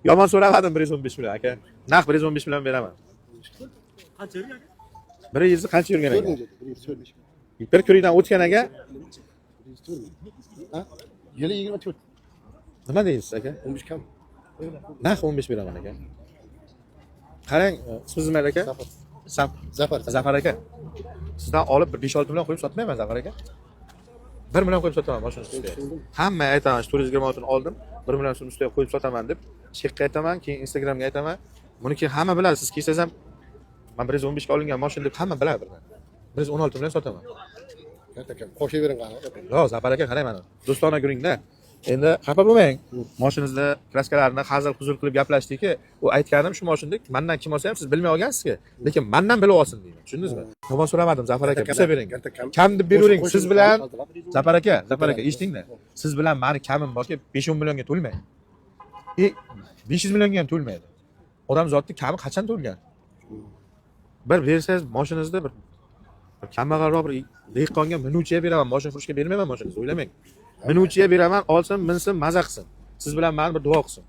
Yomon so'ramadim 115 million aka. Naq 115 million beraman. Qancha yurgan aka? Bir yilda qancha yurgan 4 aka? ming dedi. 104 ming. Bir ko'rikdan o'tgan aka. 104 ming. Ha? Yili 24. Nima deysiz aka? 15 kam. Naq 15 beraman aka. Qarang, ismingiz nima aka? Zafar. Sam Zafar. Zafar aka. Sizdan olib bir 5-6 million qo'yib sotmayman, Zafar aka. 1 million qo'yib sotaman mashina ustiga. Hamma aytaman, shu 426 ni oldim, 1 million so'm ustiga qo'yib sotaman deb chekka aytaman, keyin Instagramga aytaman. Buni keyin hamma biladi, siz kelsangiz ham man 115 ga olingan mashina deb hamma biladi birdan. 116 bilan sotaman. Katta kam. Qo'shavering qani. Yo'q, Zafar aka, qarang mana. Do'stona guringda. Endi xafa bo'lmang. Mashinangizda kraskalarini hazil huzul qilib gaplashdikki, u aytganim shu mashinada mandan kim olsa ham siz bilmay olgansizki, lekin mandan bilib olsin deyman. Tushundingizmi? Yomon so'ramadim, Zafar aka, tusa bering. Katta kam. Kam deb beravering. Qo'shib- Siz bilan qo'shib- Zafar aka, Zafar aka, eshitingda. Siz bilan mani kamim borki, 5-10 millionga to'lmaydi. E, 500 millionga ham to'lmaydi. Odam zotni kami qachon to'lgan? Bir bersangiz mashinangizda bir bir kambag'alroq bir dehqonga minuvchiga beraman, mashina qurishga bermayman mashinangizni, o'ylamang. Minuvchiga beraman, olsin, minsin, maza qilsin. Siz bilan mani bir duo qilsin.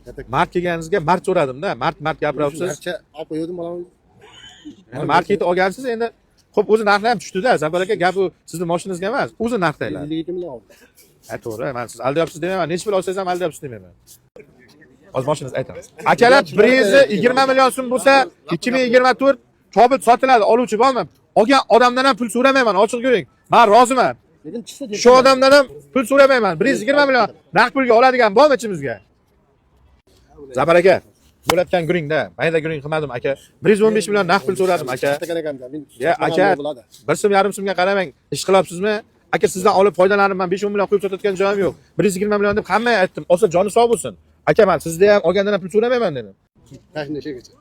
Katta Mard kelganingizga mard so'radimda, mard mard gapiryapsiz. Narcha olib qo'ydim bolam. Endi mard ketib olgansiz endi. Xo'p, o'zi narxlar ham tushdida. Zafar aka, gap u sizni mashinangizga emas, o'zi narxdaylar. 57 million oldim. Ha, to'g'ri, man siz aldayapsiz demayman. Necha pul olsangiz ham aldayapsiz demayman. Hozir mashinangizni aytamiz. Akalar, 120 million so'm bo'lsa, 2024 Cobalt sotiladi, oluvchi bormi? Olgan odamdan ham pul so'ramayman, ochiq ko'ring. Men roziman. Lekin chista Shu odamdan ham pul so'ramayman. 120 million naqd pulga oladigan bormi ichimizga? Zafar aka, bo'layotgan guringda, mayda guring qilmadim aka. 115 million naqd pul so'radim aka. Katta ekan men. Ya aka, bo'ladi. bir so'm yarim so'mga qaramang, ish qilyapsizmi? Aka, sizdan olib foydalanib man 5-10 million qo'yib sotayotgan joyim yo'q. 120 million deb hammaga aytdim. Olsa joni sog' bo'lsin. Aka, man sizda ham olgandan ham pul so'ramayman dedim. Tashni shegacha.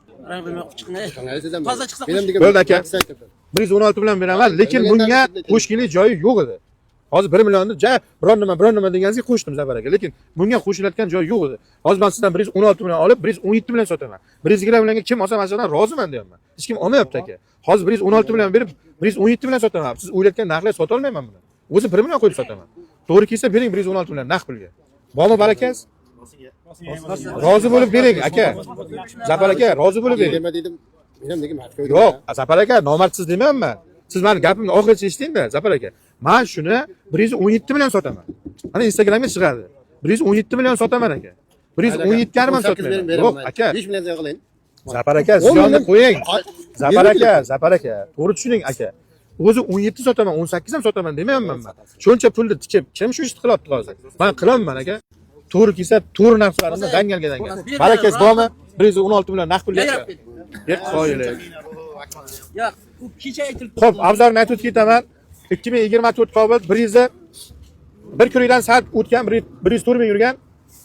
Toza Toza chiqsa chiqsa. Bo'ldi aka. 116 bilan beraman, lekin bunga qo'shgili joyi yo'q edi. Hozir 1 millionni ja biron nima biron nima deganingizga qo'shdim, Zafar aka, lekin bunga qo'shilayotgan joyi yo'q edi. Hozir men sizdan 116 million olib 117 million sotaman. 120 millionga kim olsa men sizdan roziman deyapman. Hech kim olmayapti aka. Hozir 116 million berib 117 million sotaman. Siz o'ylayotgan narxlar sota olmayman buni. O'zi 1 million qo'yib sotaman. To'g'ri kelsa bering 116 million naqd pulga. Bormi barakasi? Rozi bo'lib bering aka. Zafar aka, rozi bo'lib bering. Nima dedim? Men ham nega mard qo'ydim? Yo'q, Zafar aka, nomardsiz demayapman. Siz mani gapimni oxirigacha eshitingda, Zafar aka. Men shuni 117 million sotaman. Mana Instagramga chiqadi. 117 million sotaman aka. 117 yarim ham sotmayman. Yo'q, aka. 5 million ziyon qiling. Zafar aka, ziyonni qo'ying. Zafar aka, Zafar aka, to'g'ri tushuning aka. O'zi 17 sotaman, 18 ham sotaman demayapman men. Shuncha pulni tikib, kim shu ishni qilyapti hozir? Men qilaman aka. To'g'ri kelsa, to'g'ri narx so'radim, dangalga dangal. Barakasi bormi? 116 million naqd pulga. Ber qoyillik. Yo'q, u kecha aytilib. Xo'p, Abzalni aytib o'tib ketaman. 2024 Cobalt 101 ko'rikdan sal o'tgan, 104 ming yurgan.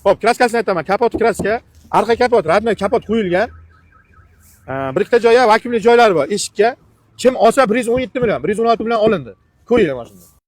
Xo'p, kraskasini aytaman. Kapot kraska, arqa kapot, родной kapot qo'yilgan. Bir ikkita joyi vakuumli joylari bor eshikka. Kim olsa 117 million, 116 million olindi. Ko'ringlar mashinani.